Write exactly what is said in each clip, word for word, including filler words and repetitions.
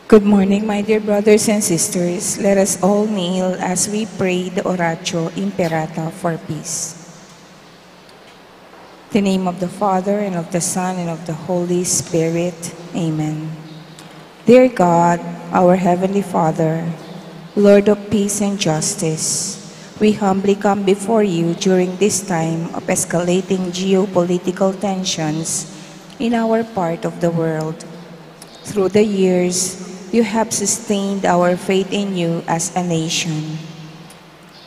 Good morning, my dear brothers and sisters. Let us all kneel as we pray the Oratio Imperata for peace. The name of the Father, and of the Son, and of the Holy Spirit. Amen. Dear God, our Heavenly Father, Lord of peace and justice, we humbly come before you during this time of escalating geopolitical tensions in our part of the world. Through the years, you have sustained our faith in you as a nation.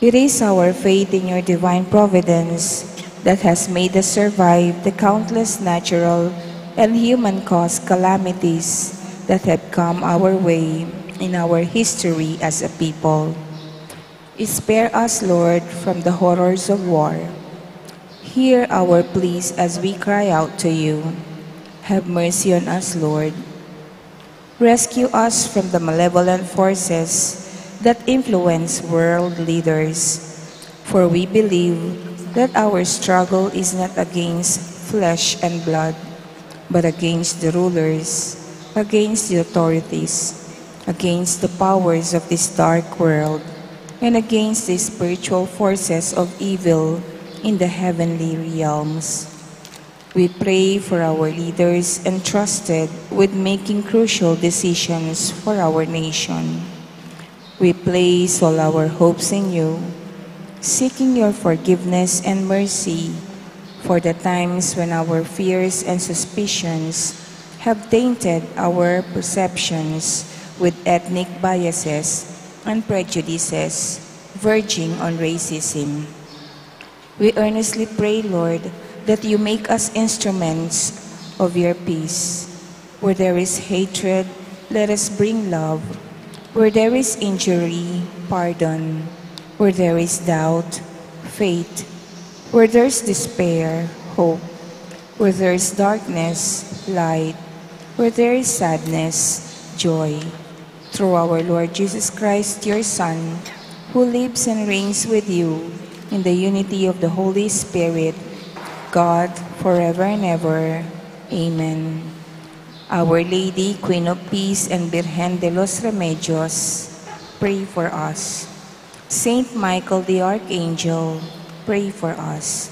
It is our faith in your divine providence that has made us survive the countless natural and human caused calamities that have come our way in our history as a people. Spare us, Lord, from the horrors of war. Hear our pleas as we cry out to you. Have mercy on us, Lord. Rescue us from the malevolent forces that influence world leaders, for we believe that our struggle is not against flesh and blood, but against the rulers, against the authorities, against the powers of this dark world, and against the spiritual forces of evil in the heavenly realms. We pray for our leaders entrusted with making crucial decisions for our nation. We place all our hopes in you, seeking your forgiveness and mercy for the times when our fears and suspicions have tainted our perceptions with ethnic biases and prejudices verging on racism. We earnestly pray, Lord, that you make us instruments of your peace. Where there is hatred, let us bring love. Where there is injury, pardon. Where there is doubt, faith. Where there is despair, hope. Where there is darkness, light. Where there is sadness, joy. Through our Lord Jesus Christ, your Son, who lives and reigns with you in the unity of the Holy Spirit, God, forever and ever. Amen. Our Lady, Queen of Peace and Virgen de los Remedios, pray for us. Saint Michael the Archangel, pray for us.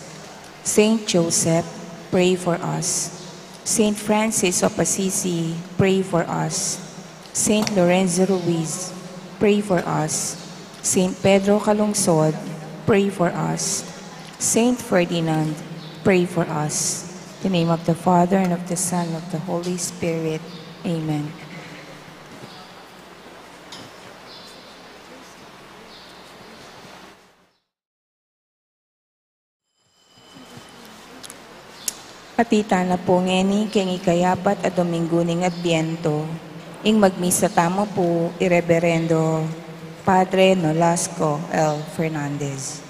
Saint Joseph, pray for us. Saint Francis of Assisi, pray for us. Saint Lorenzo Ruiz, pray for us. Saint Pedro Calungsod, pray for us. Saint Ferdinand, pray for us. In the name of the Father, and of the Son, and of the Holy Spirit. Amen. Atita na pu ngeni king ikayapat a Domingo ning Adbiento, ing magmisa tamu pu i Reberendo Padre Nolasco L. Fernandez.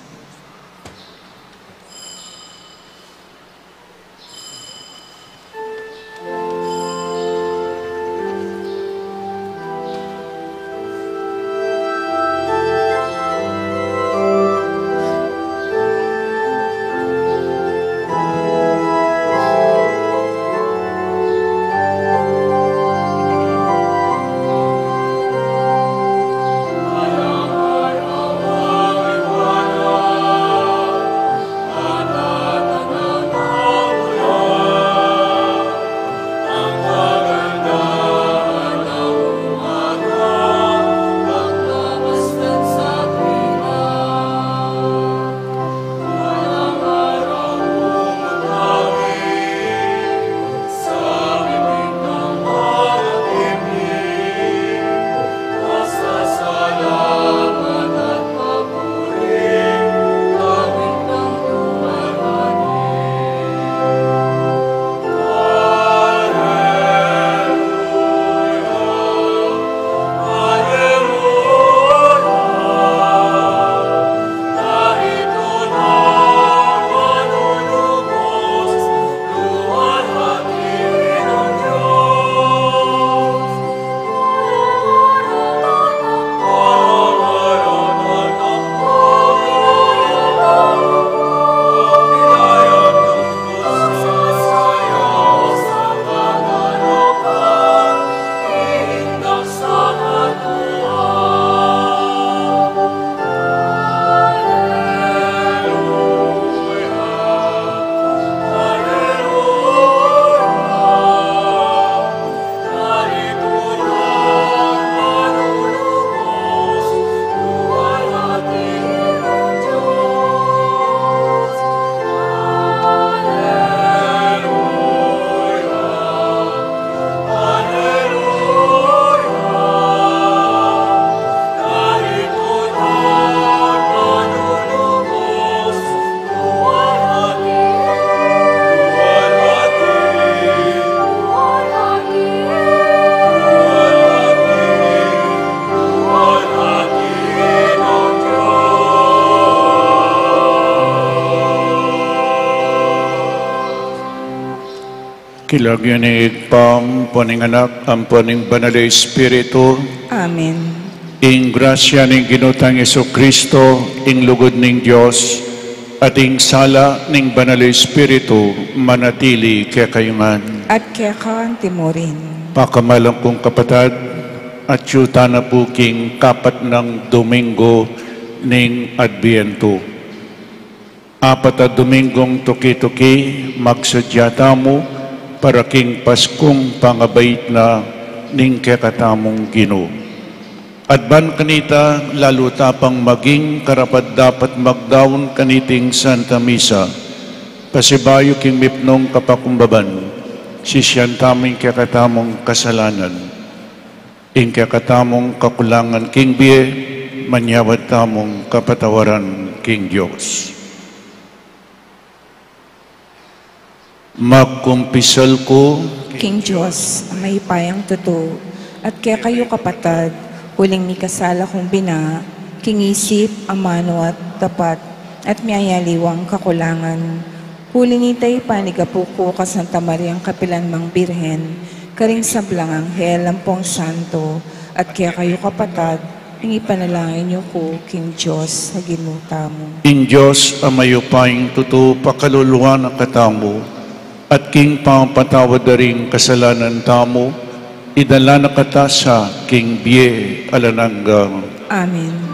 King lagyu ning Ibpa, ampo ning Anak, ampo ning Banal a Espiritu. Amen. Ing grasya ning Ginu tang Jesucristo, ing lugud ning Dios, at ing sala ning Banal a Espiritu, manatili kekayu ngan. At keka antimurin. Pakamalan kung kapatad, atyu tana pu king kapat nang Domingo ning Adbientu. Apat a Domingong tuki-tuki, magsadya tamu para king Paskung pangabait na ning kekatamung Ginu. At ban kanita, lalu ta pang maging karapat-dapat magdaun kaniting Santa Misa, pasibayu king mipnung kapakumbaban, sisian tamu ing kekatamung kasalanan. Ing kekatamung kakulangan king bie, manyawad tamung kapatawaran king Dios. Magkumpisal ku king Dios a mayupayang tutu, at kekayu kapatad, uling mikasala kung bina, king isip, amanu at dapat, at miyayaliwang kakulangan. Uli na nita, ipanigapu ku kang Santa Mariang kapilan mang Birhen, karing sablang anghel ampong santo, at kekayu kapatad, ing ipanalangin yu ku king Dios a Ginu tamu. Ing Dios a mayupayang tutu pakaluluan na katamu, at king pamapatawad da ring kasalanan tamu, idala na kata sa king bie alang angga. Amen.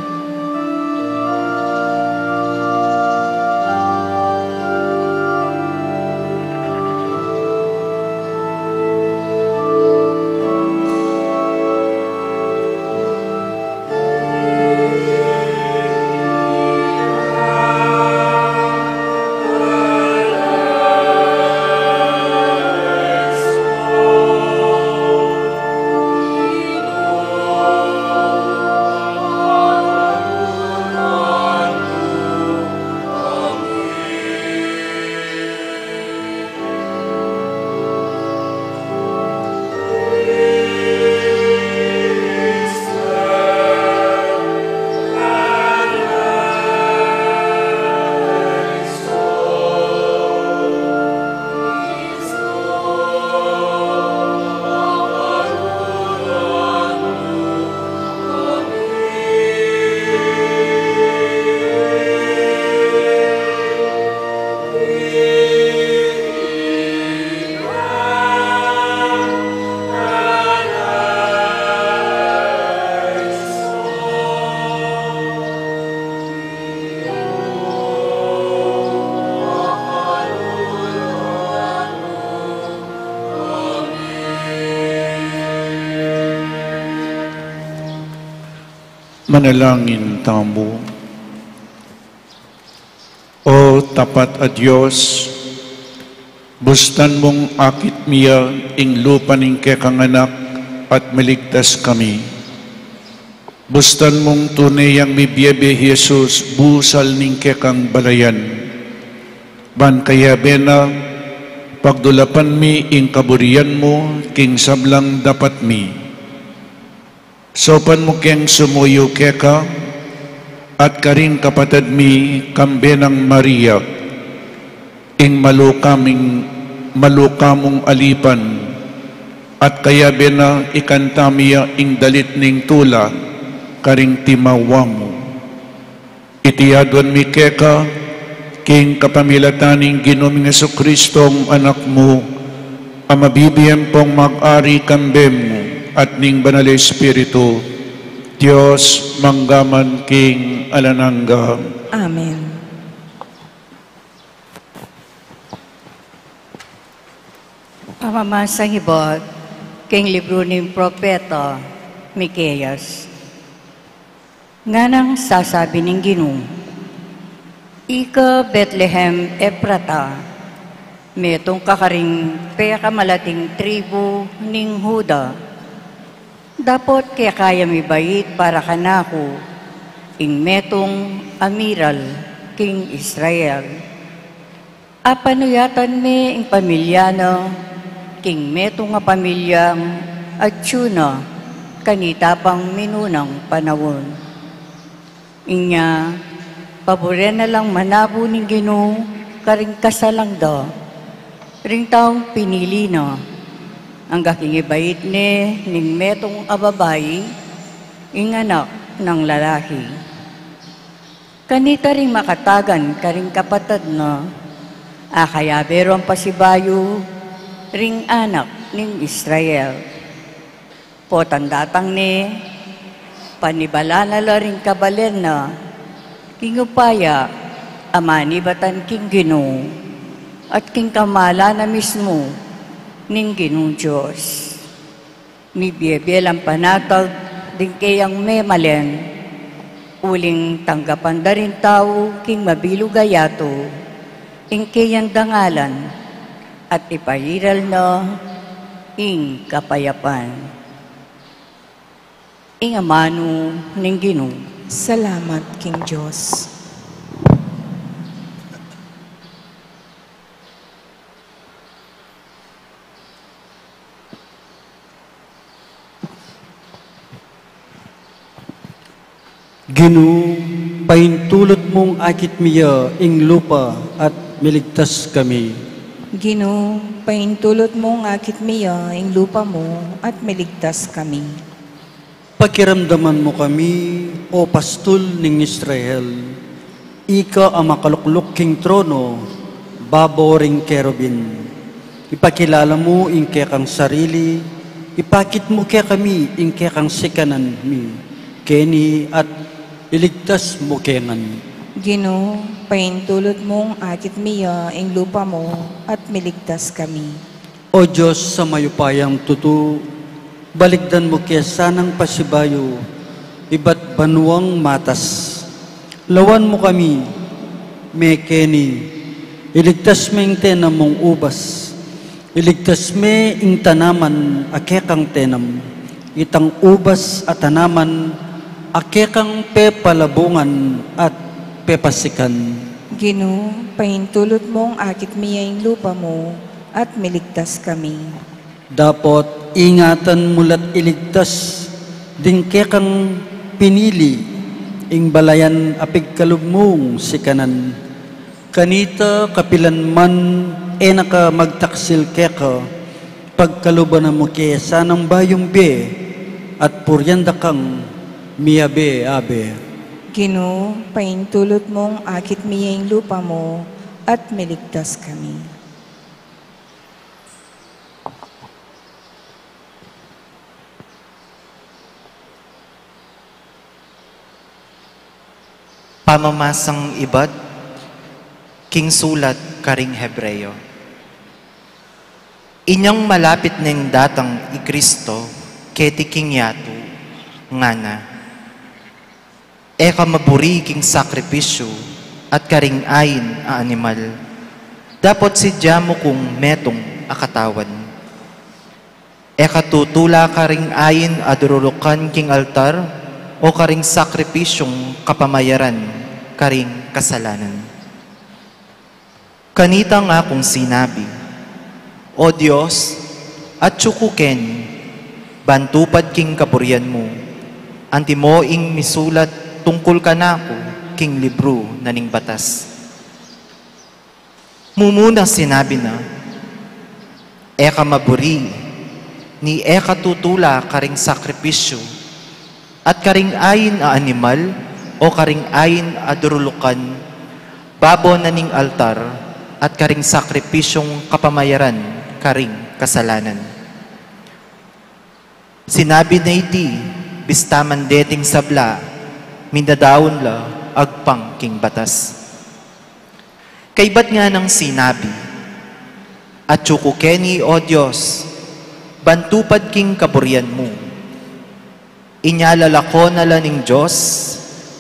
Manalangin tamu. O tapat a Dios, bustan mung akit mi ya ing lupa ning kekang Anak at miligtas kami. Bustan mung tune yang mibie-bie i Jesus, busal ning kekang balayan. Ban kayabe na, pagdulapan mi ing kaburian mu king sablang dapat mi. Saupan mu keng sumuyu keka, at karing kapatad mi kambe nang Maria, ing maluka ming, maluka mung alipan, at kayabe na ikanta mi ya ing dalit ning tula karing timawa mu. Iti aduan mi keka, king kapamilatan ning Ginu ming Jesucristo, Anak mu, a mabibie ampong mag-ari kambe mu, at ning Banal a Espiritu, Dios, mangga man king alang angga. Amen. Pamamasang ibat king libru ning propeta Miqueas. Nganang sasabi ning Ginu, "Ika Betlehem Efrata, metung ka karing pekamalating tribu ning Juda, dapot keka ya mibait para kanaku ing metung a miral king Israel. Apanuyatan me ing pamilya na king metung a pamilyang atyu na kanita pang minunang panaun. Inya, paburen na lang manabu ning Ginu karing kasalang da, Ring taung pinili na, angga king ibait ne ning metung a babai, ing anak nang lalaki. Kanita ring makatagan karing kapatad na, akayabe rong pasibayu ring anak ning Israel. Potang datang ne, panibalan na la ring kabalen na, king upaya a manibatan king Ginu, at king kamalan na mismu ning Ginung Dios. Mibie-bie lang panatag ding keyang memalen, uling tanggapan da ring tau king mabilug a yatu ing keyang dangalan, at ipairal na ing kapayapan. Ing amanu ning Ginu. Salamat king Dios. Ginu, paintulut mung akit mi ya ing lupa at miligtas kami. Ginu, paintulut mung akit mi ya ing lupa mu at miligtas kami. Pakiramdaman mu kami, o pastul ning Israel, ika a makalukluk king trono, babo ring kerubin. Ipakilala mu ing kekang sarili, ipakit mu kekami ing kekang sikanan mi keni at iligtas mu ke ngan. Ginu, paintulut mung akit mi ya ing lupa mu at miligtas kami. O Dios a mayupayang tutu, balikdan mu ke sanang pasibayu ibat banuang matas. Lawan mu kami, me keni, iligtas me ing tenam mung ubas, iligtas me ing tanaman a kekang tenam, itang ubas a tanaman a kekang pepalabungan at pepasikan. Ginu, paintulut mung akit mi ya ing lupa mu at miligtas kami. Dapot ingatan mu la't iligtas ding kekang pinili, ing balayan a pigkalub mung sikanan. Kanita kapilan man e na ka magtaksil keka, pagkaluban na mu ke sanang bayung bie, at purian da kang miabe-abe. Ginu, paintulut mung akit mi ya ing lupa mu at miligtas kami. Pamamasang ibat king sulat karing Hebreo. Inyang malapit neng datang i Kristo keti king yatu, ngana, e ka maburi king sakripisyu at karing ain a animal. Dapot sidya mu kung metung a katawan. E ka tutula karing ain a durulukan king altar o karing sakripisyung kapamayaran karing kasalanan. Kanita nga kung sinabi, O Dios, atyu ku keni, ban tupad king kaburian mu, antimo ing misulat tungkul kanaku king libru na ning batas. Mumuna sinabi na, e ka maburi, ni e ka tutula karing sakripisyu, at karing ain a animal, o karing ain a durulukan, babo na ning altar, at karing sakripisyung kapamayaran karing kasalanan. Sinabi na iti, bista man deting sabla, minadaun la agpang king batas. Kaybat nganang sinabi, atyu ku keni, O Dios, ban tupad king kaburian mu. Inya lalako na la ning Dios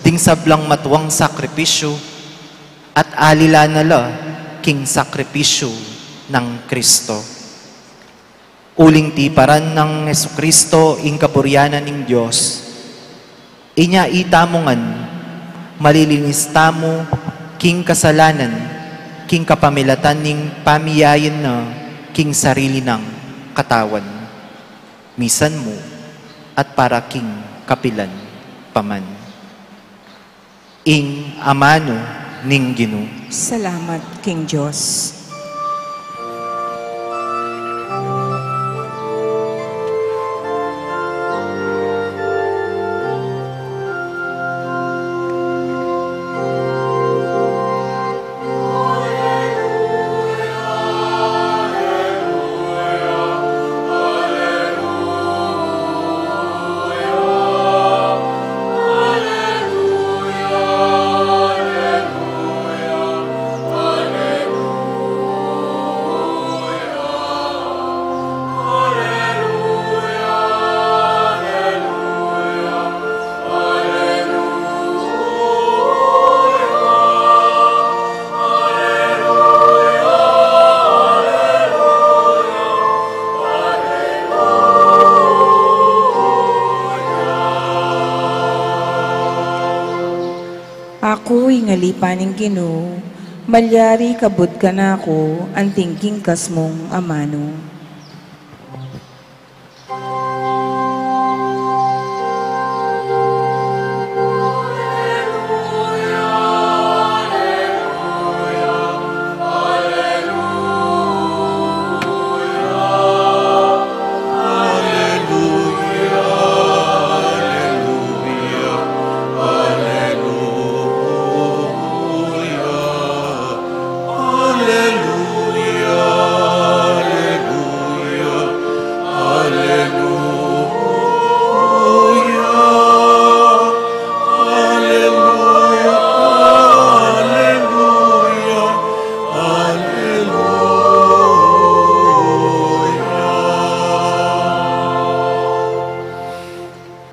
ding sablang matuang sakripisyu, at alila na la king sakripisyu nang Kristo. Uling tiparan nang Jesucristo ing kaburian na ning Dios. Inya itamu ngan, malilinis tamu king kasalanan, king kapamilatan ning pamiyayen na king sarili nang katawan, misan mu, at para king kapilan pa man. Ing amanu ning Ginu. Salamat king Dios. Uy, ngali pa ning Ginu, malyari kabud kanaku anting king kasmung amanu.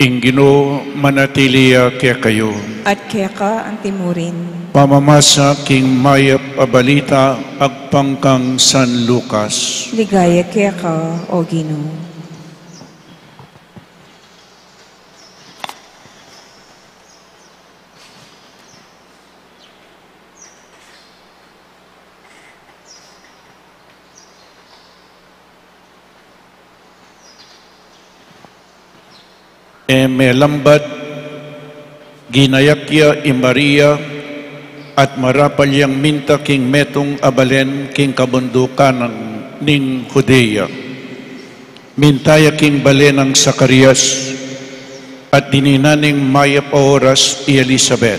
Ing Ginu manatili ya kekayu. At keka antimurin. Pamamasa king mayap a balita agpang kang San Lucas. Ligaya keka, O Ginu. E melambat, ginayak ya i Maria, at marapal yang minta king metung a balen king kabundukan ning Judea. Minta ya king bale nang Zacarias, at dininan ning mayap a oras i Elisabet.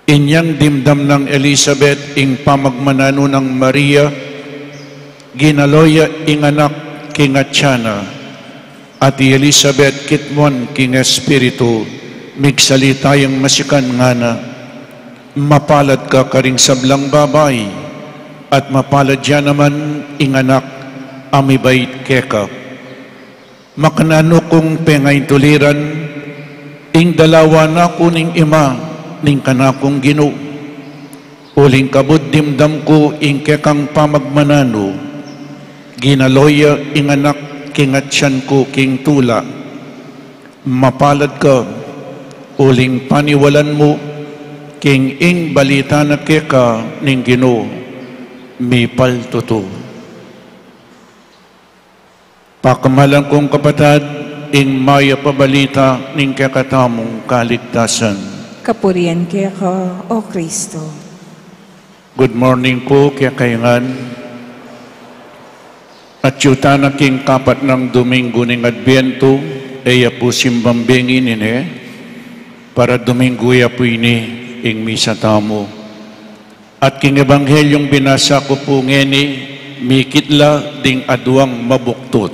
Inyang dimdam nang Elisabet ing pamagmananu nang Maria, ginalo ya ing anak king atian na, at i Elisabet kitmuan king Espiritu, migsalita yang masikan, ngana: Mapalad ka karing sablang babai, at mapalad ya naman ing anak a mibait keka. Makananu kung pengaintuliran ing dalawa na ku ning ima ning kanakung Ginu? Uling kabud dimdam ku ing kekang pamagmananu, ginalo ya ing anak king atian ku king tula. Mapalad ka, uling paniwalan mu king ing balita na keka ning Ginu mipaltutu. Pakamalan kung kapatad, ing mayap a balita ning kekatamung kaligtasan. Kapurian keka, O Kristo. Good morning pu kekayu ngan. Atyu tana king kapat nang Dominggu ning Adbientu, e ya pu simbang bengi ini, para Dominggu ya pu ini ing misa tamu. At king Ebanghelyung binasa ku pu ngeni, mikit la ding aduang mabuktut.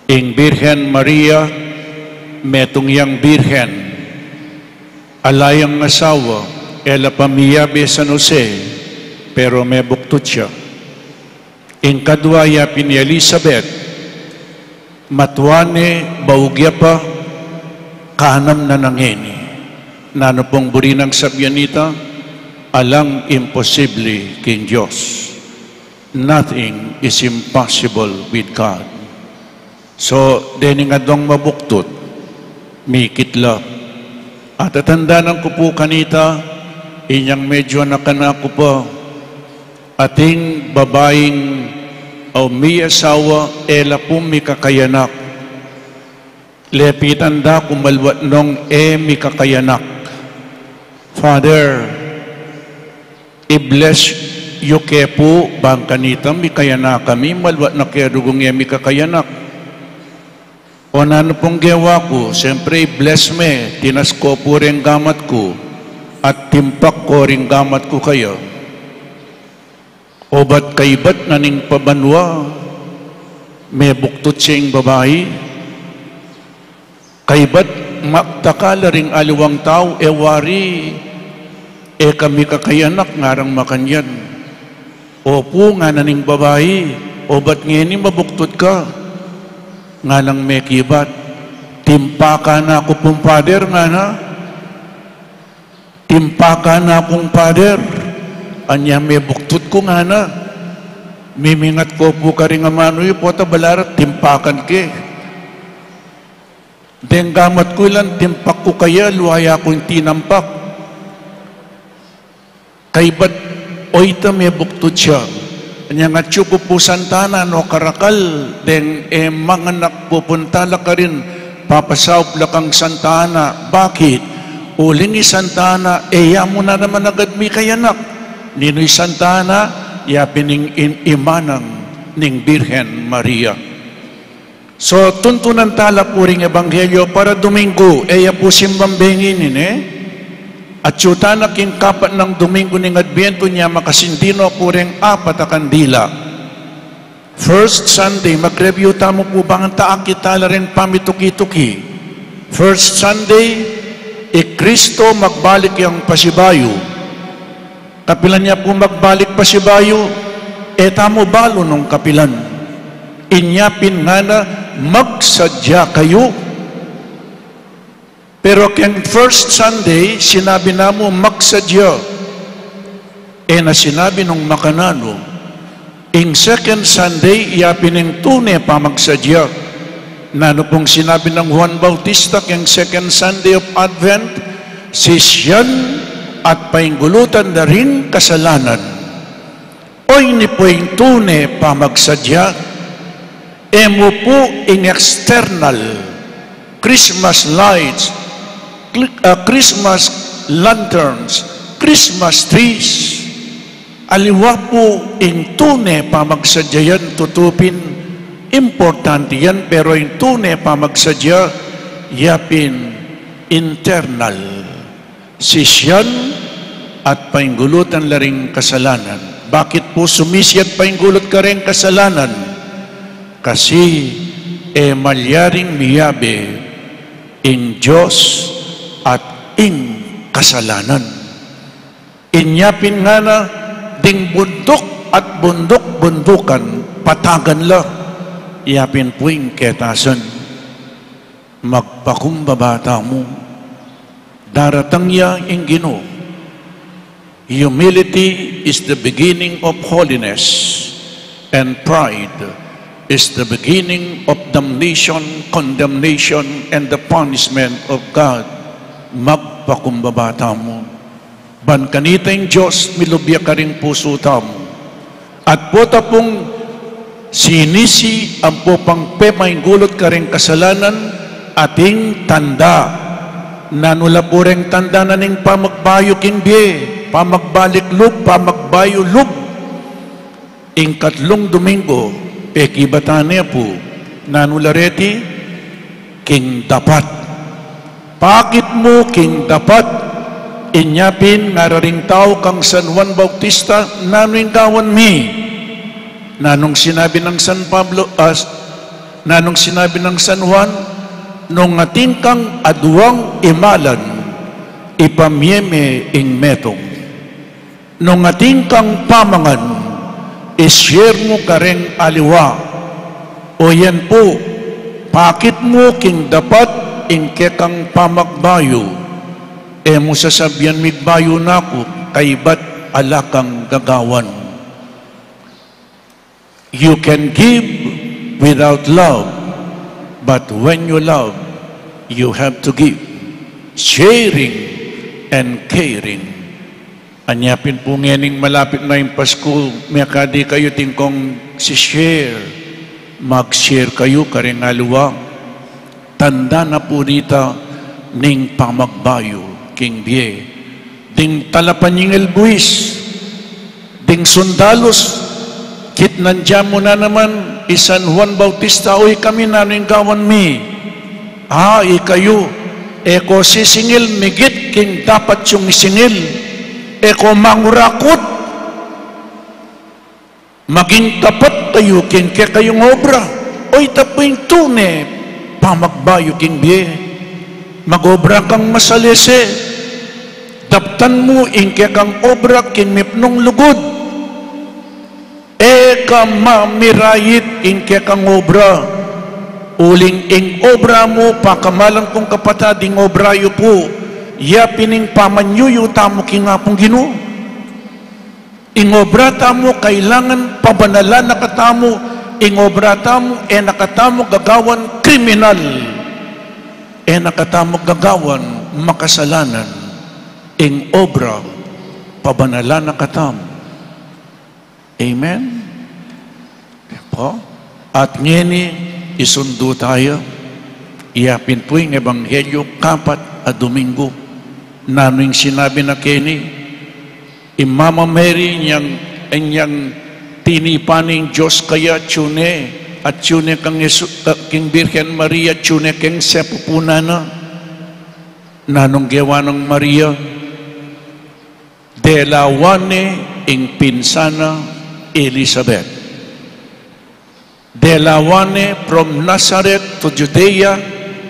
Ing Birhen Maria, metung yang birhen. Ala yang asawa, e la pa miyabe San Jose, pero mebuktut ya. Ing kadua ya pin i Elisabet, matua ne, baug ya pa, kanam na na ngeni. Nanu pung buri nang sabian nita, alang imposible king Dios. Nothing is impossible with God. So, dening aduang mabuktut, mikit la. At atandanan ku pu kanita, inyang medyu anak-anak ku pa, ating babaing, o, miyasawa, e la pu mikakayanak. Lepitan da ku maluat nung e mikakayanak. Father, i-bless yu ke pu, bang kanita mikayanak kami, maluat na ke rugung e mikakayanak. O nanu pung gewa ku, siyempre, i-bless me, tinas ko pu ring gamat ku, at timpak ko ring gamat ku kaya. Obat kaybat na ning pabanua, mebuktut ya ing babai. Kaybat magtakal la ring aliwang tau, e wari, e ka mikakayanak, ngarang makanyan. Opu, ngana ning babai, obat ngeni mabuktut ka? Nganang mekibat, timpakan na ku pung Father, ngana. Timpakan na kung Father, anya mebuktut ku, ngana. Mimingat ko pu karing amanu yu, pota balarat timpakan ke. Deng gamat ku ilan timpak ku kaya, luaya kung tinampak. Kaybat, o ita mebuktud ya. Anya nga, atyu ku pu Santa Ana, no karakal deng e manganak, pupunta la karin, papasaup la kang Santa Ana. Bakit? Uling i Santa Ana, e ya mu na naman agad mikayanak. Ninu i Santa Ana? Ya pin ing in-, imanang ning Birhen Maria. So, tuntunan tala pu ring ebanghelyo para Domingo, e ya pu simbang bengi ini, ne? Atyu tana king kapat nang Domingo ning Adbyento, nya makasindi no pu reng apat a kandila. First Sunday, mag-review tamu pu bang ta akit tala reng pamituki-tuki. First Sunday, i Kristo magbalik yang pasibayu. Kapilan ya pu magbalik pasibayu? E tamu balu nung kapilan. Inya pin ngana, magsadya kayu. Pero keng first Sunday, sinabi na mu magsadya. E na sinabi nung makananu. Ing second Sunday, ya pin ing tune pamagsadya. Nanu pung sinabi nang Juan Bautista keng second Sunday of Advent? Sisian at painggulutan da ring kasalanan. O ini pu ing tune pamagsadya. E mu pu ing external, Christmas lights, cl-, ah, Christmas lanterns, Christmas trees. Aliwa pu ing tune pamagsadya yan, tutu pin importante yan, pero ing tune pamagsadya, ya pin internal. Sisian at painggulutan la ring kasalanan. Bakit pu sumisi at painggulut kareng kasalanan? Kasi e malyaring miyabe ing Dios at ing kasalanan. Inya pin ngana, ding bunduk at bunduk-bundukan, patagan la. Ya pin pu ing ketasan. Magpakumbaba tamu. Daratang ya ing Ginu. Humility is the beginning of holiness, and pride is the beginning of damnation, condemnation, and the punishment of God. Magpakumbaba tamu. Ban kanita ing Dios milub ya karing pusu tamu. At pota pung sinisi ampo pang pemainggulut karing kasalanan, ating tanda. Nanu la pu reng tanda na ning pamagbayu king bie, pamagbalik lub, pamagbayu lub? Ing katlung Domingo, pekibatan ne pu, nanu la reti? King dapat. Pakit mu king dapat. Inya pin ngara ring tau kang San Juan Bautista, nanu ing gawan mi? Nanung sinabi nang San Pablo, as, nanung sinabi nang San Juan? Nung atin kang aduang imalan, ipamie me ing metung. Nung atin kang pamangan, i-share mu kareng aliwa. O yan pu, pakit mu king dapat ing kekang pamagbayu. E mu sasabian migbayu na ku, kaybat ala kang gagawan. You can give without love, but when you love, you have to give. Sharing and caring. Anya pin pu ngening malapit na ing Pasku, mekadi kayu atin kong si-share. Mag-share kayu kareng aliwa. Tanda na pu nita ning pamagbayu king bie. Ding talapanyingil buis, ding sundalus, kitnan da mu na naman i San Juan Bautista, o ikami, nanu ing gawan mi? A, ikayu, e ko sisingil migit king dapat yung isingil, e ko mangurakut. Maging tapat kayu king kekayung obra. O ita pu ing tune pamagbayu king bie. Mag-obra kang masalese. Daptan mu ing kekang obra king mipnung lugud. E ka mamirait king kekang obra. Uling ing obra mu, pakamalan kung kapatad, ing obra yu pu, ya pin ing pamanyuyu tamu king Apung Ginu. Ing obra tamu kailangan pabanalan na katamu, ing obra tamu e na katamu gagawan kriminal, e na katamu gagawan makasalanan, ing obra abanalan na katamu. Amen? Po? At ngeni, isundu taya, yapin pu ing Ebanghelyo kapat a Domingo. Nanu ing sinabi na keni ing Mama Mary, inyang, inyang tinipan ning Dios kaya, atiu ne, atiu ne kang Jesu-, ka-, king Birhen Maria, atiu ne keng sepupunan na? Nanung gewa nang Maria? Delawan ne ing pinsan na Elizabeth. Delawan ne from Nazareth to Judea,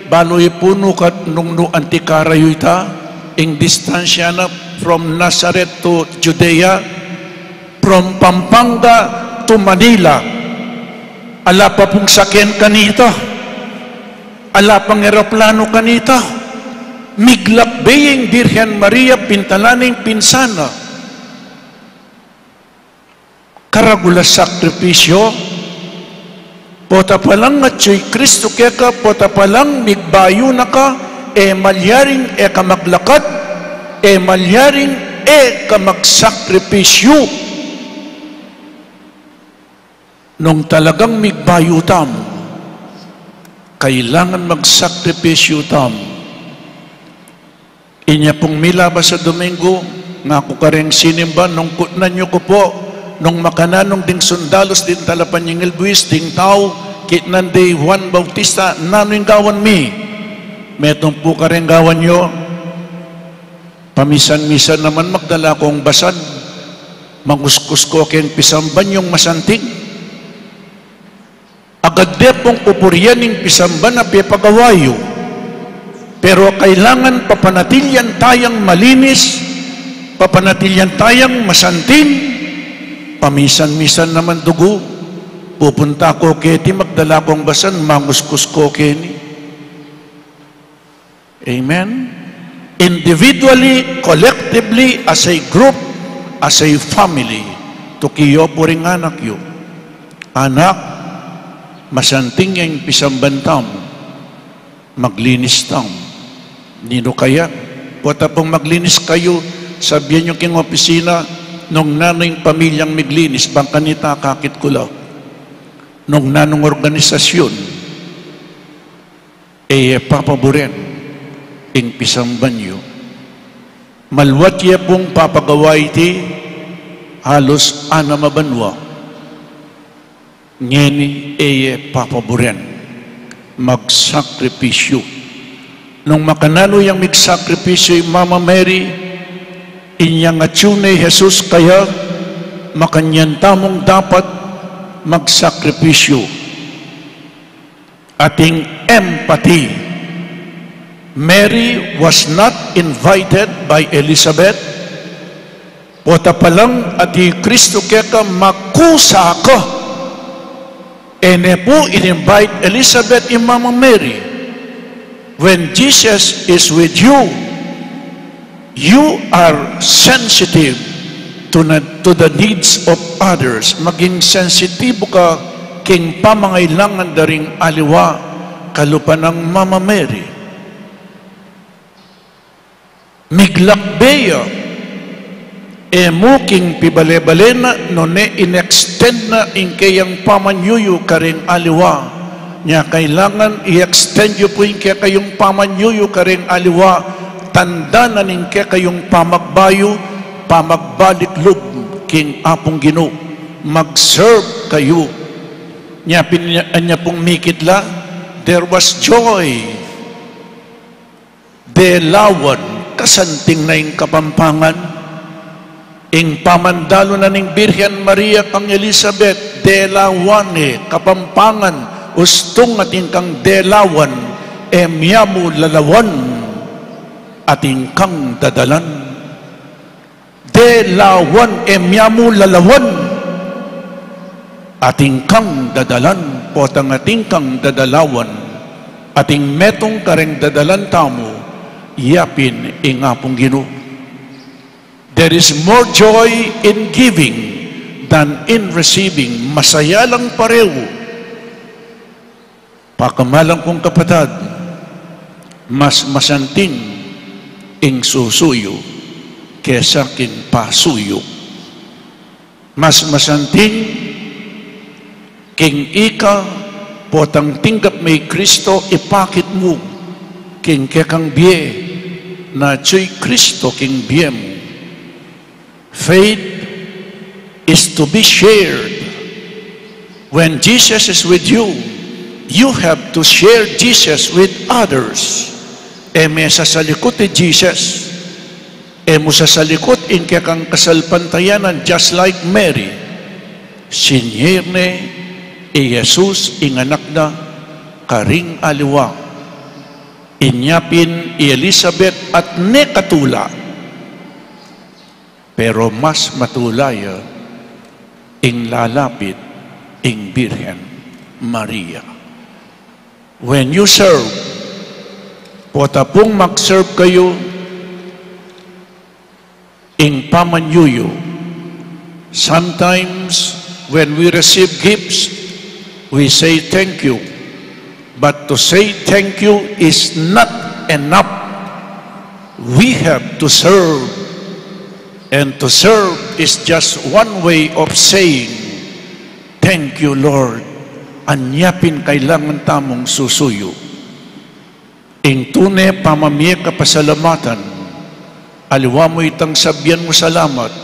balu ya pu nukat nung nu anti karayu ita, ing distansya na from Nazareth to Judea, from Pampanga to Manila. Ala pa pung saken kanita. Ala pang eroplano kanita. Miglakbe ing Birhen Maria, pintalan ing pinsan na. Karagul a sakripisyo. Pota palang atiu i Kristu keka, pota palang migbayu na ka, e malyaring e ka maglakat, e malyaring e ka magsakripisyo. Nung talagang migbayu tamu, kailangan magsakripisyu tamu. Inya pung milabas a Domingo, ngaku kareng sinimba, nung kutnan yu ku pu, nung makananu ding sundalus, ding talapanyingil buis, ding tau, kitnan de i Juan Bautista, nanu ing gawan mi? Metung pu kareng gawan yu. Pamisan-misan naman magdala kong basan, manguskus ko keng pisamban yung masanting. Agad de pung pupurian ing pisamban a pepagawa yu. Pero kailangan papanatilian tayang malinis, papanatilian tayang masanting. Pamisan-misan naman dugu, pupunta ko keti, magdala kong basan, manguskus ko keni. Amen? Individually, collectively, as a group, as a family. Tuki yu pu ring anak yu. Anak, masanting ya ing pisamban tamu. Maglinis tamu. Ninu kaya? Pota pung maglinis kayu, sabian yu king opisina, nung nanu ing pamilyang miglinis, bang kanita akakit ku la. Nung nanung organisasyun, e ye papaburen ing pisamban yu. Maluat ye pung papagawa iti, halus anam a banua. Ngeni e ye papaburen. Magsakripisyu. Nung makananu yang migsakripisyu i Mama Mary, inyang atyu ne i Jesus kaya, makanyan tamung dapat magsakripisyu. Ating empathy. Mary was not invited by Elizabeth. Pota palang atiu i Kristu keka, makusa ka. E ne pu in-invite Elizabeth i Mama Mary. When Jesus is with you, you are sensitive to na, to the needs of others. Maging sensitibo ka king pamangailangan da ring aliwa, kalupa nang Mama Mary. Miglakbe ya, e mu king pibale-bale na, nune in-extend na ing keyang pamanyuyu karing aliwa. Nya kailangan i-extend yu pu ing kekayung pamanyuyu karing aliwa, tanda na ning kekayung pamagbayu, pamagbalik lub king Apung Ginu. Mag-serve kayu. Nya pin, anya pung mikit la, there was joy. Delawan, kasanting na ing Kapampangan. Ing pamandalu na ning Birhen Maria kang Elizabeth, delawan ne, Kapampangan, ustung atin kang delawan, e mya mu lalawan, atin kang dadalan. Delawan, e mya mu lalawan, atin kang dadalan, potang atin kang dadalawan, atin metung kareng dadalan tamu, yapin ing Apung Ginu. There is more joy in giving than in receiving. Masaya lang parehu. Pakamalan kung kapatad, mas masanting ing susuyu. kesa king pasuyu. Mas masanting king ika potang tinggap me i Kristo, ipakit mu king kekang bie na atyu i Kristo king bie mu. Faith is to be shared. When Jesus is with you, you have to share Jesus with others. E me sasalikut i Jesus, e mu sasalikut ing kekang kasalpantayanan, just like Mary. Sinare ne i Jesus ing anak na karing aliwa. Inya pin i Elizabeth at ne katula. Pero mas matula ya ing lalapit ing Birhen Maria. When you serve, pota pung mag-serve kayu ing pamanyuyu. Sometimes, when we receive gifts, we say thank you. But to say thank you is not enough. We have to serve. And to serve is just one way of saying, "Thank you, Lord." Anya pin kailangan tamung susuyu. Ing tune pamamie kapasalamatan, aliwa mu itang sabian mu salamat.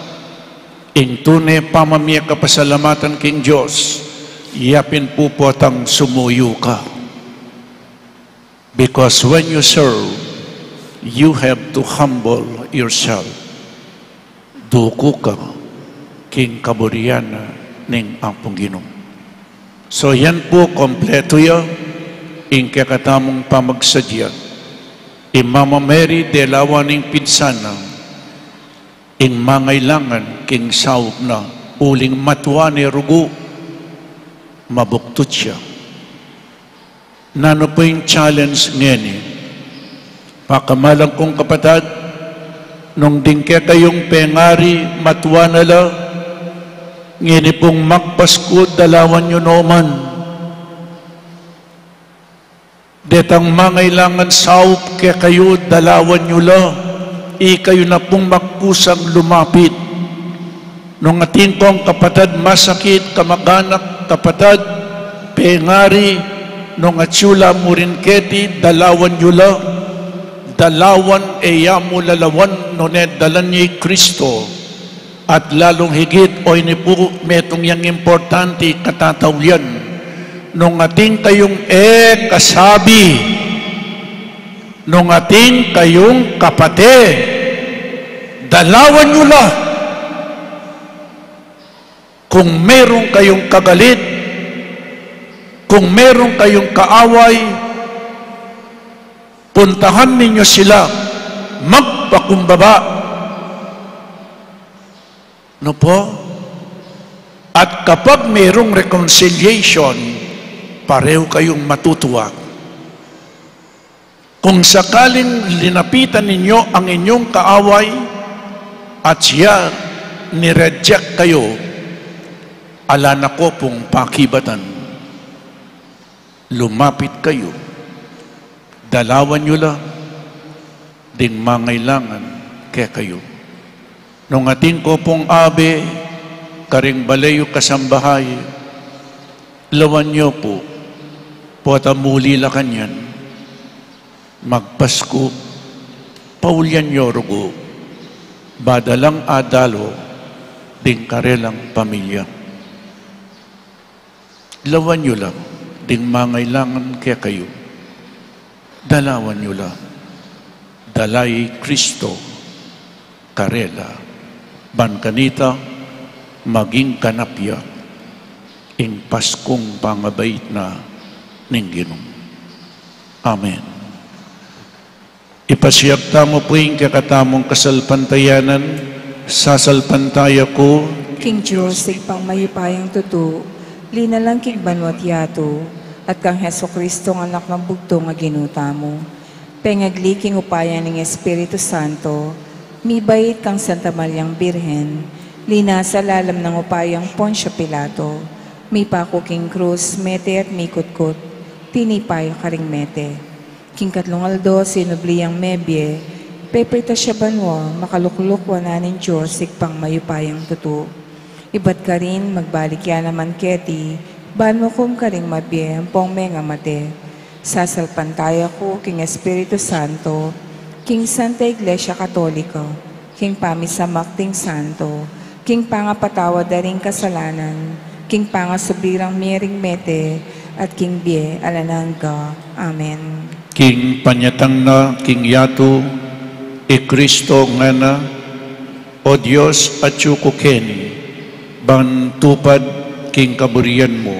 Ing tune pamamie kapasalamatan king Dios, ya pin pu potang sumuyu ka. Because when you serve, you have to humble yourself. Duku ka king kaburian ning Apung Ginu. So, yan pu, kompletu ya ing kekatamung pamagsadya. I Mama Mary, delawan ing pinsan na ing mangailangan king saup na, uling matua ne rugu, mabuktut ya. Nanu pu ing challenge ngeni? Pakamalan kung kapatad, nung ding kekayung pengari matua na la, ngeni pung magpasku, dalawan yu no man. Detang mangailangan saup kekayu, dalawan yu la. Ikayu na pung magkusang lumapit. Nung atin kong kapatad masakit, kamaganak, kapatad, pengari, nung atyu la mu rin keti, dalawan yu la. Dalawan, e ya mu lalawan, nune dalan ye i Kristo. At lalung higit, o ini pu, metung yang importante, katataulian. Nung atin kayung e kasabi, nung atin kayung kapate, dalawan yu la. Kung meron kayung kagalit, kung meron kayung kaaway, puntahan ninyo sila, magpakumbaba. No po? At kapag merong reconciliation, pareho kayong matutuwa. Kung sakaling linapitan ninyo ang inyong kaaway at siya nireject kayo, ala na ko pong pakibatan. Lumapit kayo. Dalawan yu la ding mangailangan kekayu. Nung atin ko pong abe karing bale yu kasambahay, lawan yu pu, pota muli la kanyan, magpasku, paulian yu rugu, ba da lang adalu ding karelang pamilya. Lawan yu la ding mangailangan kekayu. Dalawan yu la. Dala i Kristo karela. Ban kanita maging ganap ya ing Paskung pangabait na ning Ginu. Amen. Ipasiag tamu pu ing kekatamung kasalpantayanan. Sasalpantaya ku king Dios, Ibpang mayupayang tutu, linalang king banua't yatu, at kang Jesucristo, Anak nang bugtung a Ginu tamu. Pengagli king upaya ning Espiritu Santo, mibait kang Santa Mariang Birhen, linasa lalam nang upayang Poncio Pilato, mipaku king krus, mete at mikutkut, tinipa ya karing mete. King katlung aldo, sinubli yang mebie, Pepaitas ya banua, makalukluk wanan ning Dios, Ibpang mayupayang tutu. Ibat karin, magbalik ya naman keti, ban mukum karing mabie ampong mengamate. Sasalpantaya ku king Espiritu Santo, king Santa Iglesia Katolika, king pamisamak ding santo, king pangapatawad da ring kasalanan, king pangasubli rang mie ring mete, at king bie alang angga. Amen. King panyatang na king yatu, i Kristo ngana, O Dios, atyu ku keni, ban tupad king kaburian mu.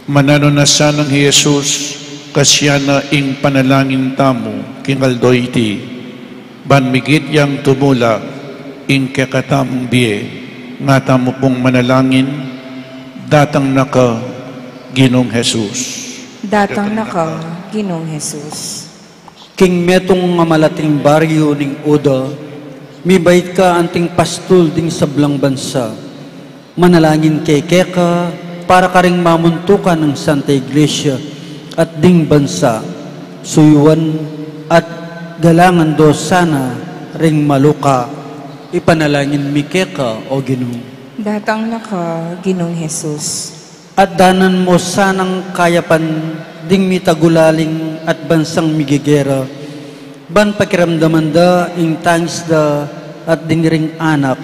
Mananu na sanang i Jesus, kasyan na ing panalangin tamu king aldo iti, ban migit yang tumula ing kekatamung bie. Nga tamu pung manalangin, datang na ka, Ginung Jesus. Datang na ka, Ginung Jesus. King metung a malating baryu ning Uda, mibait ka anting pastul ding sablang bansa. Manalangin kami keka para karing mamuntukan ning Santa Iglesia at ding bansa, suyuan at galangan do sana ring maluka. Ipanalangin mi keka, O Ginu. Datang na ka, Ginung Jesus. At danan mo sanang kayapan ding mitagulaling at bansang migegera, ban pakiramdaman da ing tangis da at ding ring anak.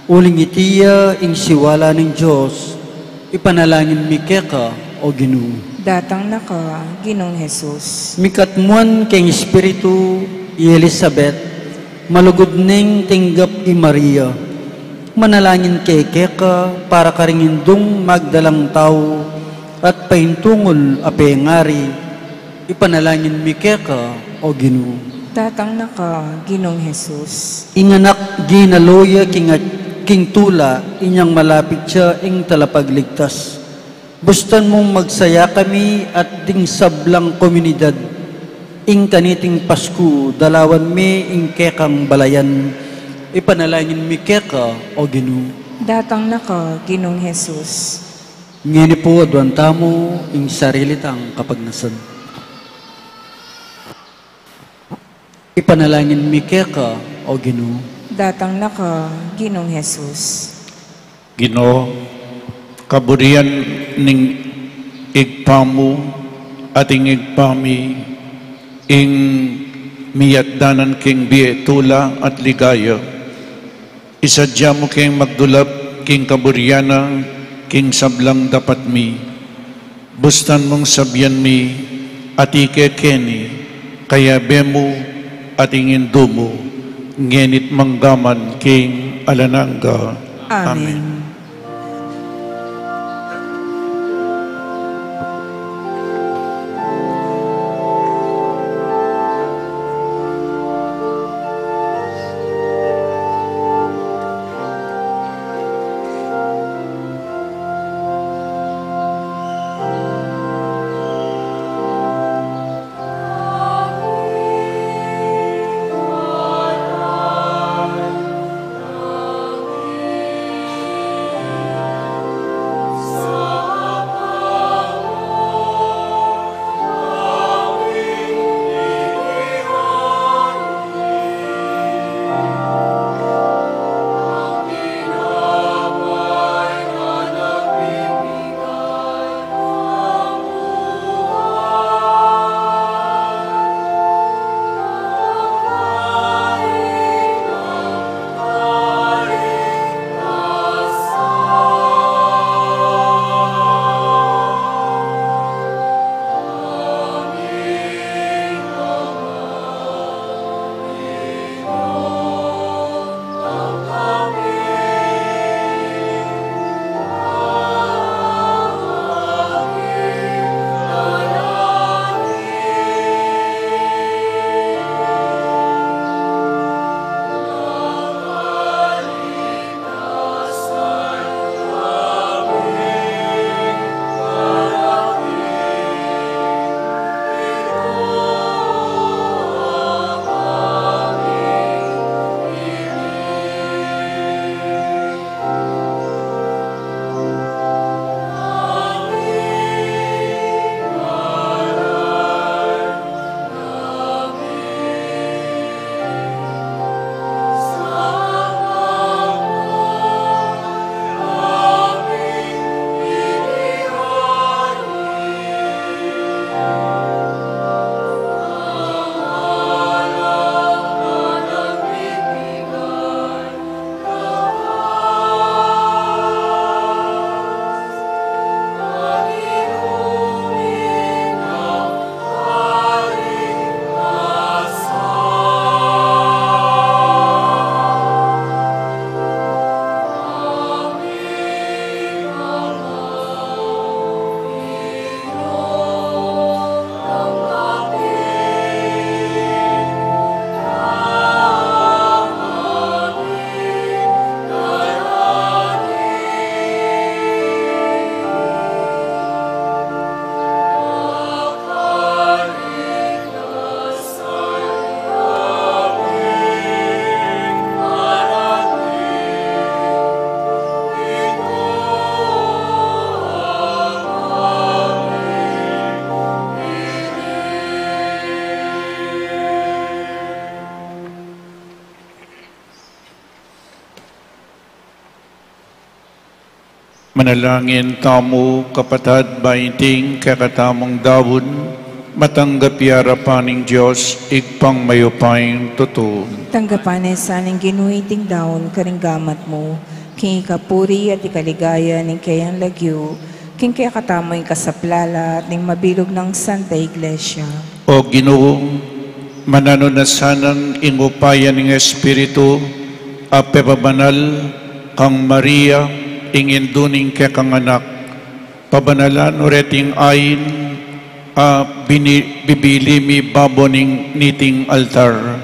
Uling iti ya ing siwala ning Dios, ipanalangin mi keka, O Ginu. Datang na ka, Ginung Jesus. Mikatmuan king Espiritu i Elisabet, malugud neng tinggap i Maria. Manalangin kami keka para karing indung magdalang tau at paintungul a pengari, ipanalangin mi keka, O Ginu. Datang na ka, Ginung Jesus. Ing anak ginalu ya king, king tula, inyang malapit ya ing talapagligtas. Bustan mung magsaya kami at ding sablang komunidad, ing kaniting Pasku, dalawan mi ing kekang balayan, ipanalangin mi keka, O Ginu. Datang na ka, Ginung Jesus. Ngeni pu aduan tamu ing sarili tang kapagnasan. Ipanalangin mi keka, O Ginu. Datang na ka, Ginung Jesus. Ginu, kaburian ning Ibpa mu at ing Ibpa mi, ing miyatdanan king bie, tula at ligaya. Isadya mu keng magdulap king kaburian na king sablang dapat mi. Bustan mung sabian mi, ati kekeni, kayabe mu at ing indu mu, ngeni't manggaman king alang angga. Amen. Amen. Manalangin tamu, kapatad, ba iting kekatamung daun, matanggap ya arapan ning Dios, Ibpang mayupayang tutu. Tanggapan na sa ning Ginu iting daun karing gamat mu, king ikapuri at ikaligaya ning keyang lagyu, king kekatamung ikasaplala at ning mabilug nang Santa Iglesia. O Ginu, mananu na sanang ing upaya ning Espiritu a pepabanal kang Maria, ing indu ning kekang anak, pabanalan mu reting ain a bini-, bibili mi babo ning niting altar.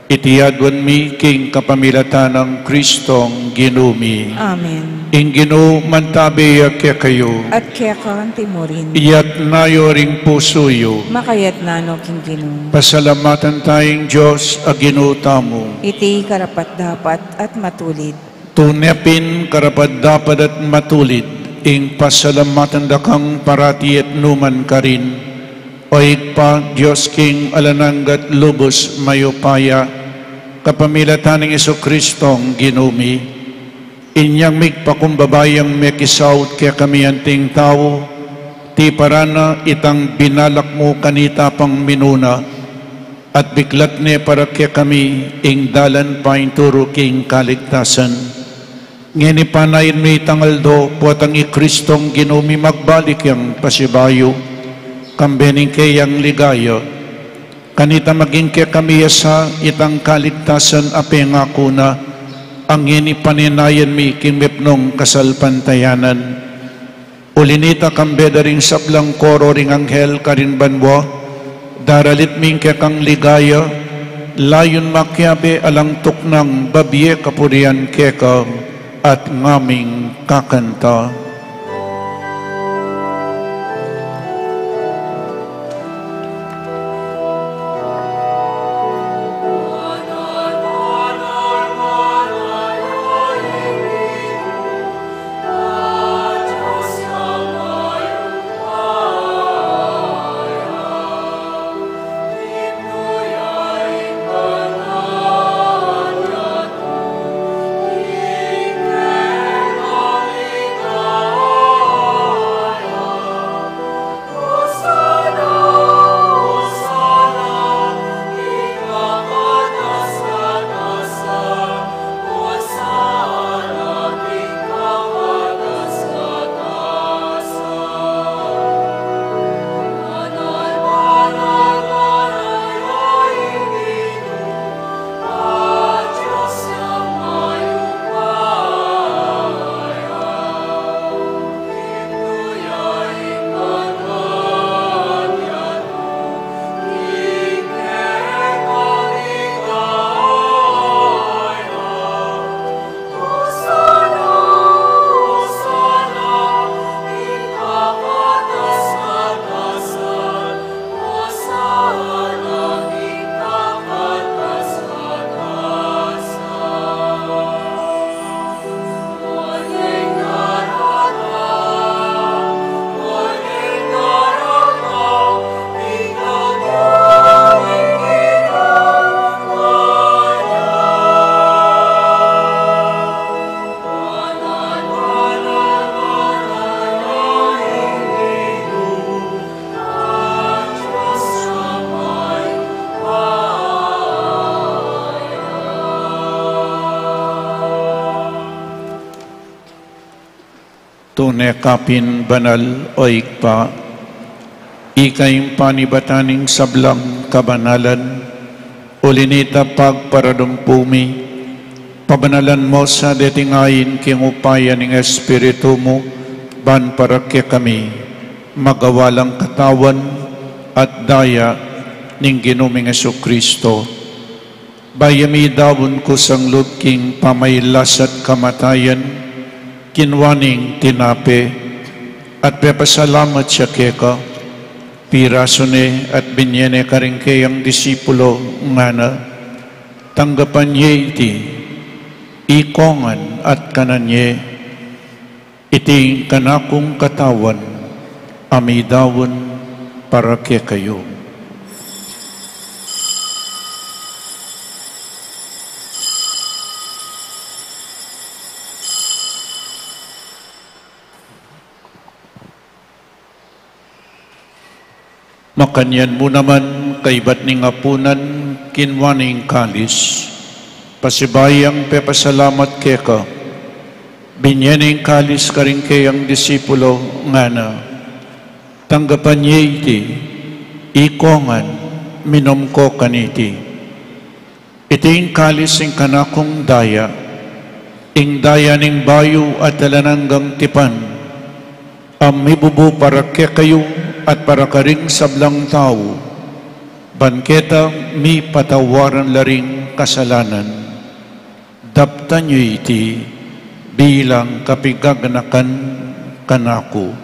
Iti aduan mi king kapamilatan nang Kristong Ginu mi. Amen. Ing Ginu mantabe ya kekayu. At keka anti mu rin. Iyatas yu ring pusu yu. Makayatas no king Ginu. Pasalamatan taya ing Dios a Ginu tamu. Iti karapat-dapat at matulid. Tune pin karapat-dapat at matulid ing pasalamatan da kang parati at nu man karin, O Ibpa, Dios king alang angga at lubus mayupaya, kapamilatan nang Jesucristong Ginu mi. Inyang migpakumbaba yang mekisaut kekami anting tau, tiparan na itang binalak mu kanita pang minuna, at biklat ne para kekami ing dalan painturu king kaligtasan. Ngeni panayan mi itang aldo, potang i Kristong Ginu mi magbalik yang pasibayu, kambe ning keyang ligaya. Kanita maging kekami ya sa itang kaligtasan a pengaku na, a ngeni panenayan mi king mepnung kasalpantayanan. Uli nita, kambe da ring sablang koro ring anghel karin banua, daralit mi ing kekang ligaya, layun makiabe alang tuknang babie kapurian keka at ngaming kakanta. Tune ka pin banal, o Ibpa, ika ing panibatan ning sablang kabanalan, uli nita pagparadumpu mi, pabanalan mu sa deting ain king upaya ning Espiritu mu, ban para kekami magawa lang katawan at daya ning Ginu ming Jesucristo. Bayu ya midaun kusang lub king pamailas at kamatayan, kinua neng tinape, at pepasalamat ya keka, pirasu ne at binye ne karing keyang disipulo, ngana, tanggapan ye iti, ikongan at kanan ye. Iti ing kanakung katawan, a midaun para kekayu. Makanyan mu naman, kaibat ning apunan, kinua ne ing kalis, pasibayu yang pepasalamat keka, binye ne ing kalis karing keyang disipulo, ngana: Tanggapan ye iti, ikong ngan, minum ko kaniti. Iti ing kalis ning kanakung daya, ing daya ning bayu at alang anggang tipan, a mibubu para kekayu at para karing sablang tau, ban keta mipatawaran la ring kasalanan. Daptan yu iti bilang kapigaganakan kanaku.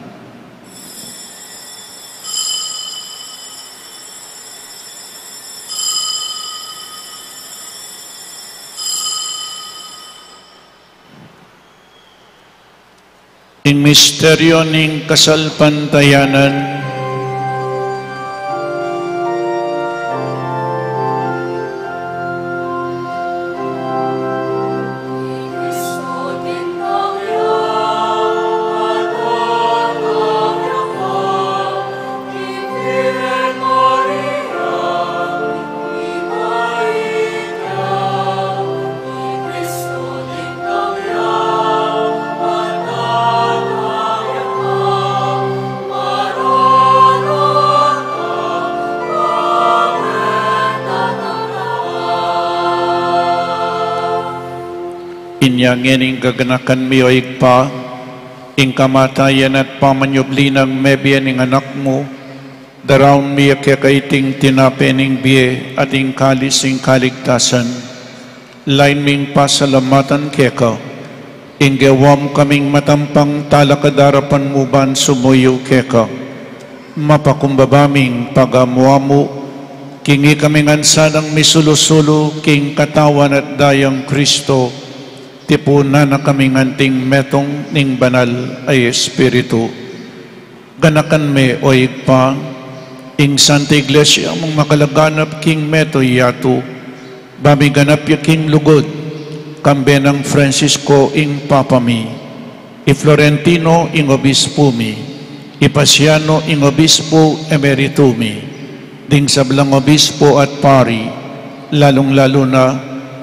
Ing misteryo ning kasalpantayanan. Inya ngeni ing gaganakan mi, o Ibpa, ing kamatayan at pamanyubli nang mebie ning Anak mu, daraun mi keka iting tinape ning bie at ing kalis ning kaligtasan. Lain ming pasalamatan keka, ing gewa mu kaming matampang talakad arapan mu ban sumuyu keka. Mapakumbaba ming pagamu-amu, king ikami ngan sanang misulu-sulu king katawan at dayang Kristo, tipunan na kaming anting metung ning Banal a Espiritu. Ganakan me, o Ibpa, ing Santa Iglesia mung makalaganap king meto yatu, ba miganap ya king lugud, kambe nang Francisco ing Papa mi, i Florentino ing Obispu mi, i Pasiano ing Obispu Emeritu mi, ding sablang obispu at pari, lalung-lalu na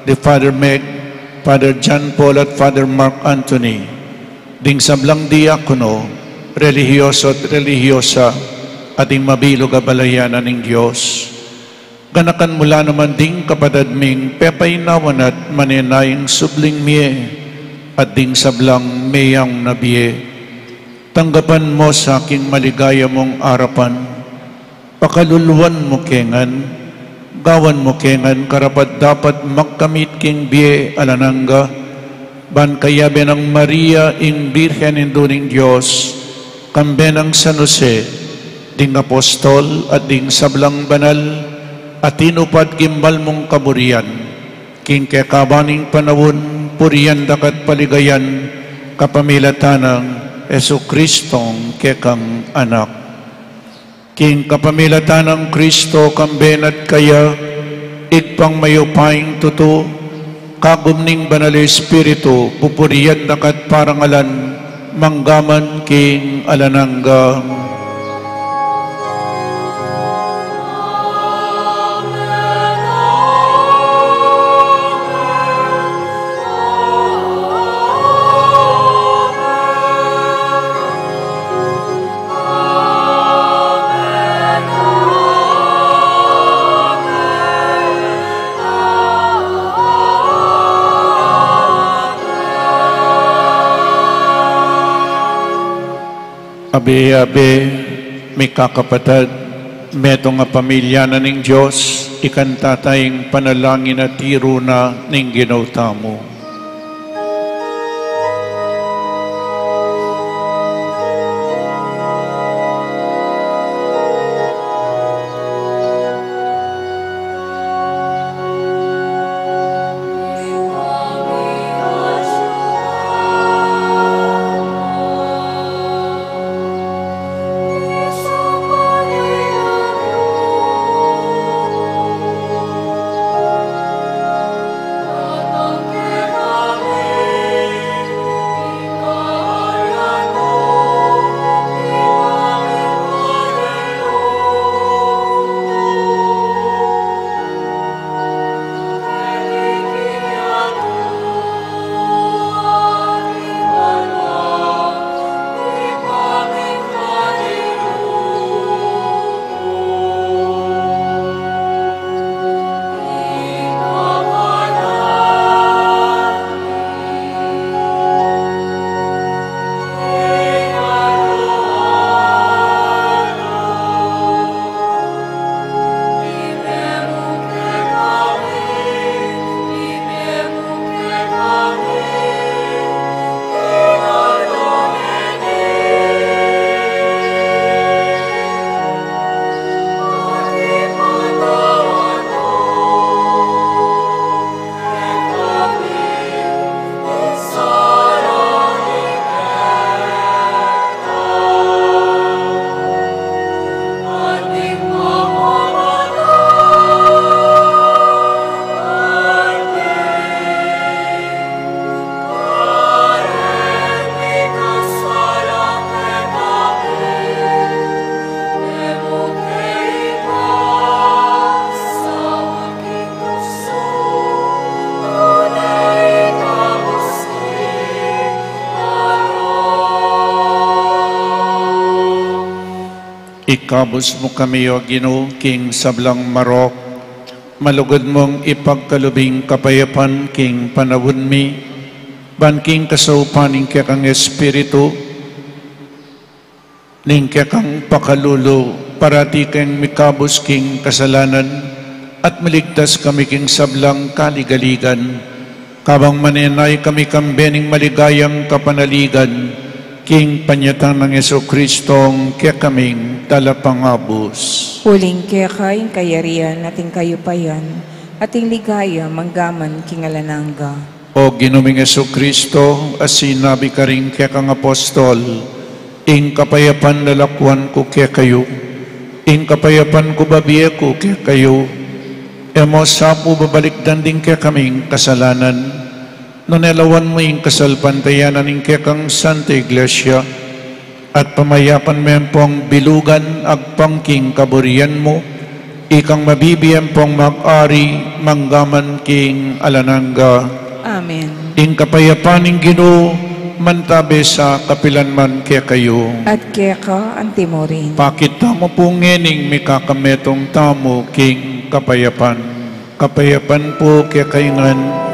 di Father Meg, Father John Paul at Father Mark Anthony, ding sablang diakono, relihiyoso at relihiyosa, at ding mabilug a balayan ning Dios. Ganakan mu la naman ding kapatad ming pepainawan at manenayang subling mie, at ding sablang meyang na bie. Tanggapan mu sa king maligaya mung arapan. Pakaluluan mu ke ngan, gawan mu ke ngan karapat-dapat magkamit king bie alang angga, ban kayabe nang Maria ing Birhen Indu ning Dios, kambe nang San Jose, ding apostol at ding sablang banal a tinupad king banal mung kaburian, king kekaban ning panaun, purian da ka at paligayan kapamilatan nang Jesucristong kekang Anak. King kapamilatan nang Kristo, kambe na at kaya, Ibpang mayupayang tutu, kagum ning Banal a Espiritu, pupurian da ka at parangalan, mangga man king alang angga. Abe-abe, mikakapatad, metung a pamilya na ning Dios, ikanta ta ing panalangin a tiru na ning Ginu tamu. Ikabus mu kami, O Ginu, king sablang marok, malugud mung ipagkalub ing kapayapan king panaun mi, ban king kasaupan ning kekang Espiritu, ning kekang pakalulu, parati keng mikabus king kasalanan, at miligtas kami king sablang kaligaligan. Kabang manenaya kami kambe ning maligayang kapanaligan, king panyatang nang Jesucristong kekaming Talapangabus. Uling keka ing kayarian at ing kayupayan, at ing ligaya manggaman king alang angga. O Ginu ming Jesucristo, a sinabi karing kekang apostol, ing kapayapan lalakwan ku kekayu, ing kapayapan ku babie ku kekayu, e mu sa pu babalikdan ding kekaming kasalanan, nune lawan mu ing kasalpantayanan ning kekang Santa Iglesia, at pamayapan me pung bilugan agpang king kaburian mu, ikang mabibie pung mag-ari manggaman king alang angga. Amen. Ing kapayapan ning Ginu mantabe sa kapilan man kekayu. At keka antimurin. Pakit tamu pu ngening mikakametung tamu king kapayapan. Kapayapan pu kekayu ngan.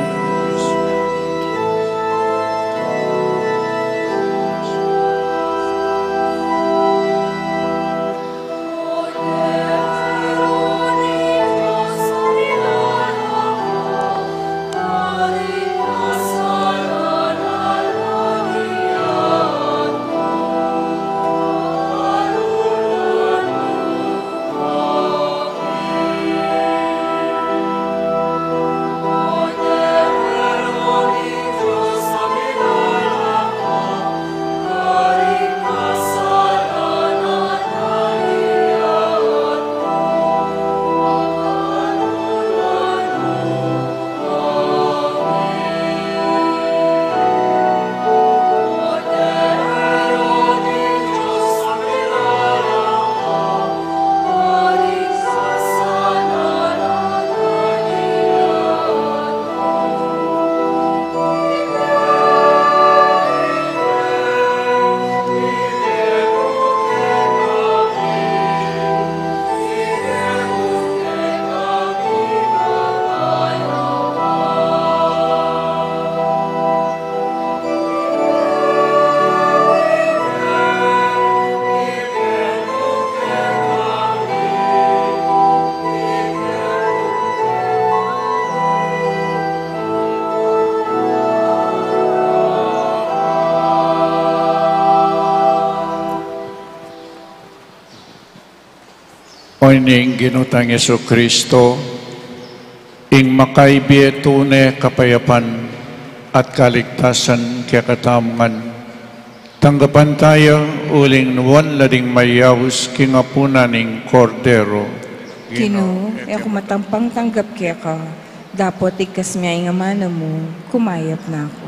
O ning Ginu tang Jesucristo, ing makaibie tune kapayapan at kaligtasan kekatamu ngan. Tanggapan taya uling nuan la ding mayaus king apunan ning Kordero. Ginu, e ku matampang tanggap keka, dapot igkas me ing amanu mu, kumayap na ku.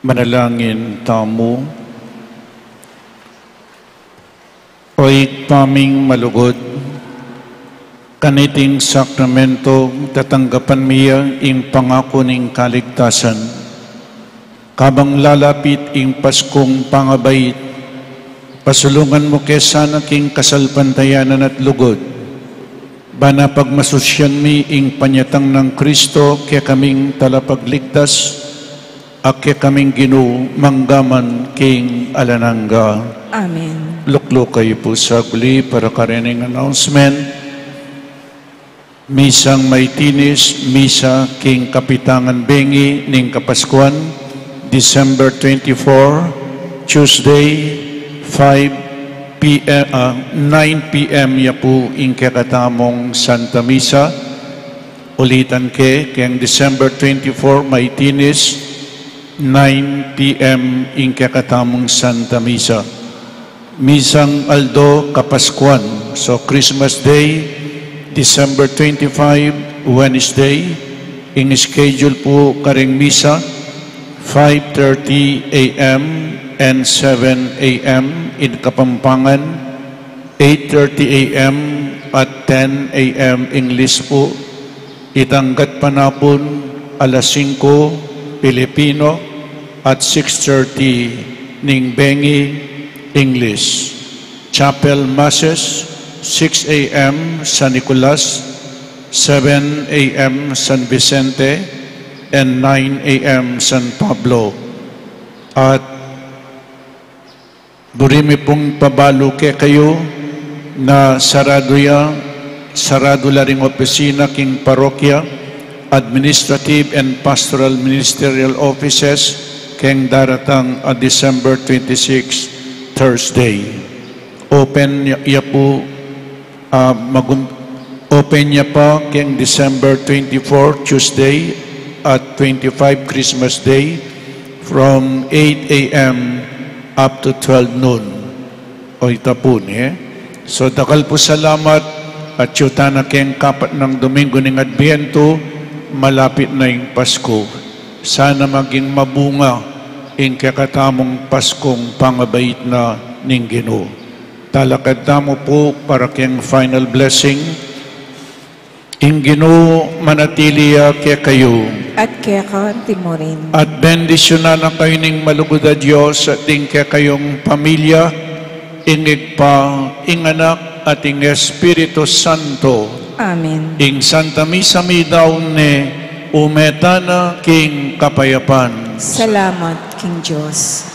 Manalangin tamu. O Ibpa ming malugud, kaniting sakramento tatanggapan mi ya ing pangaku ning kaligtasan. Kabang lalapit ing Paskung pangabait, pasulungan mu ke sana king kasalpantayanan at lugud, bana pagmasusyan mi ing panyatang nang Kristo, kekaming talapagligtas, a kekaming Ginu, manggaman king alang angga. Amen. Lukluk kayu pu saglit para karening announcement. Misang maitinis, misa king Kapitangan Bengi ning Kapaskuan, December twenty-four, Tuesday, five P M, ah, nine P M ya pu ing kekatamung Santa Misa. Ulitan ke, keng December twenty-four, maitinis, nine P M ing kekatamung Santa Misa. Misang aldo Kapaskuan, so Christmas Day, December twenty-five, Wednesday, ing schedule pu karing misa, five thirty A M and seven A M in Kapampangan, eight thirty A M at ten A M English pu, itang gatpanapun alas singko Pilipino at six thirty ning Bengi English. Chapel Masses, six A M San Nicolas, seven A M San Vicente, and nine A M San Pablo. At buri mi pung pabalu kekayu na saradu ya, saradu la ring opisina king parokya, administrative and pastoral ministerial offices, keng daratang a December twenty-six, Thursday. Open ya, ya pu, ah, magum-, open ya pa keng December twenty-four, Tuesday, at twenty-five, Christmas Day, from eight A M up to twelve noon. O, ita pu, e. So, dakal pu salamat, at yu tana keng kapat nang Domingo ning Adbientu, malapit na ing Pasku. Sana maging mabunga ing kekatamung Paskung pangabait na ning Ginu. Talakad tamu pu para keng final blessing. Ing Ginu manatili ya kekayu. At keka antimurin. At bendisyunan na kayu ning malugud a Dios at ding kekayung pamilya, ing Ibpa, ing Anak, at ing Espiritu Santo. Amen. Ing Santa Misa midaun ne, ume tana king kapayapan. Salamat king Dios.